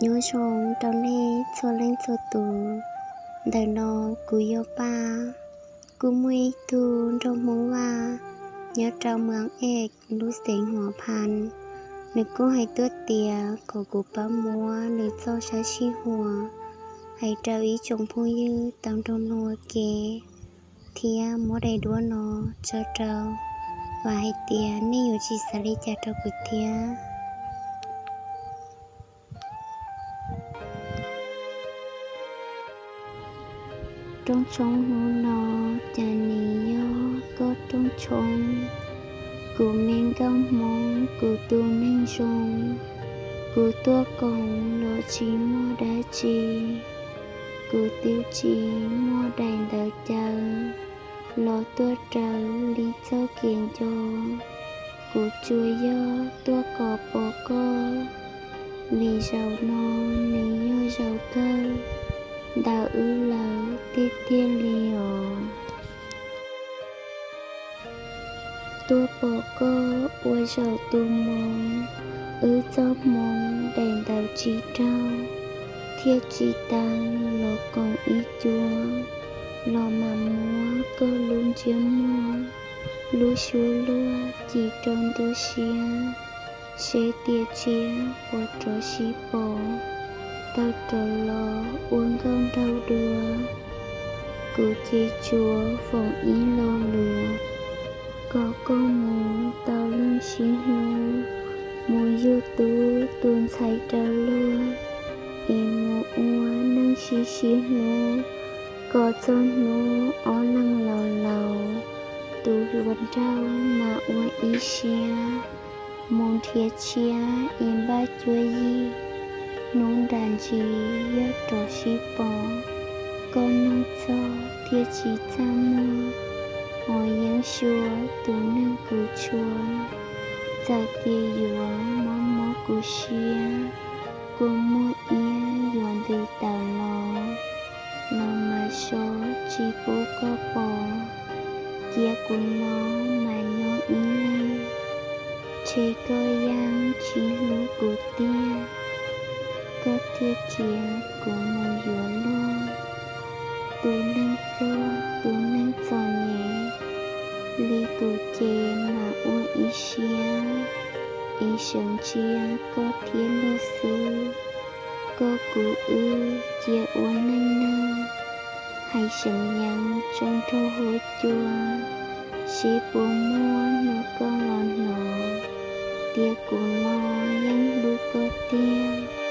Nyob zoo rau nej txhua leej txhua tus. Ntawm no kuv yog Paj. Kuj muaj ib tug nraug Hmoob Vaj nyob rau Moos Ees lub xeev Huas Phas, nws kuj hais tuaj tias kom kuv pab muab nws txoj sab sij huam hais rau ib tsoom phooj ywg tau nrog mloog ua ke, thiab muab daim duab no tso rau, vam hais tias nej yuav tsis xav li cas rau kuv thiab. Rooj tshoob hnub no, cas nim yog koj rooj tshoob. Kuv me nkauj Hmoob, kuv tus neeg zoo, kuv tuaj koom los tsis muaj dab tsi. Kuv twb tsis muaj daim ntawv caw los tuaj raws li txoj kev nco. Kuv tsuas yog tuaj kom pom koj, vim zaum no nws yog zaum kawg ntawm wb lawm tiag tiag li os. Tuaj pom koj ua zaum tu moo, wb txoj hmoo daim ntawv tsis raug thiaj tsis tas los koom ib cua, los mam muab koj lub ntsiab muag lub suab luag ci rau nruab siab, seb tiam tsiab puas rov sib pom tau rov los ua nkauj nraug dua. Kuv ces tsuas foom ib lo lus kom koj mus tau leej sib hlub, mus yug tub tus ntxhais rau luag, es mus ua neej sib sib hlub kom txog hnub ob leeg laus laus, tus hluas nraug mas ua ib siab mus nrhiav tshiab es npaj cuab yig. Hnub nram ntsis yog rov sib pom, koj nug txog thiaj tsis txaj muag, hos yeeb xyuas tus neeg kuv tshua. Txawm tias yuav mob mob kuv siab, kua muag iab yuav ntws tawm los, los mas so tsis pub koj pom. Cia kuv no mas nyob ib leeg, ntshe koj yeej tsis hlub kuv tiag. Koj thiaj khiav kuv mus yuav luag, tus neeg pluag tus neeg txom nyem li kuv ces mam ua ib siab es seev ntsia koj thiab luag xwb. Koj kuv wb cia ua neej neeg, hais seev yees tso nrog huab cua, seb puas muaj hnub koj los hnov tias kuv no yeej hlub koj tiag.